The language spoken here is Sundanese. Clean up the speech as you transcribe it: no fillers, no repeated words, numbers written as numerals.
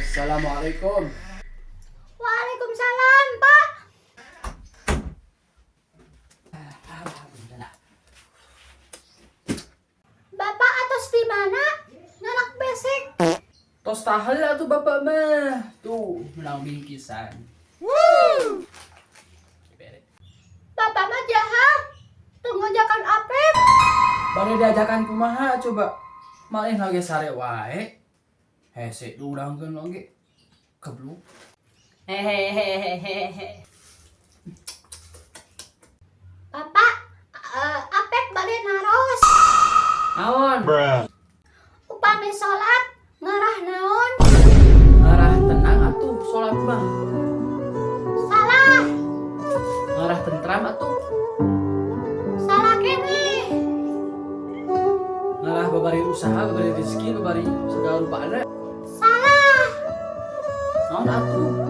Assalamualaikum. Waalaikumsalam, Pak. Alhamdulillah. Bapak atos di mana? Ngalak besek. Tos tahal atuh bapak mah. Tuh, menang bingkisan. Woo! Bere. Bapak mah jahat. Teu ngajakan Apep. Bade diajakan kumaha coba? Malih lagi sare wae. Hese diurangkeun oge. Kebluk. Hehehehehe. Bapak, Apep bade naros. Naon? Upami salat ngarah naon? Ngarah tenang atuh salat mah. Salah. Ngarah tentram atuh. Salah keneh. Ngarah babari usaha, babari rezeki, babari segala rupana. Salah. Naon atuh?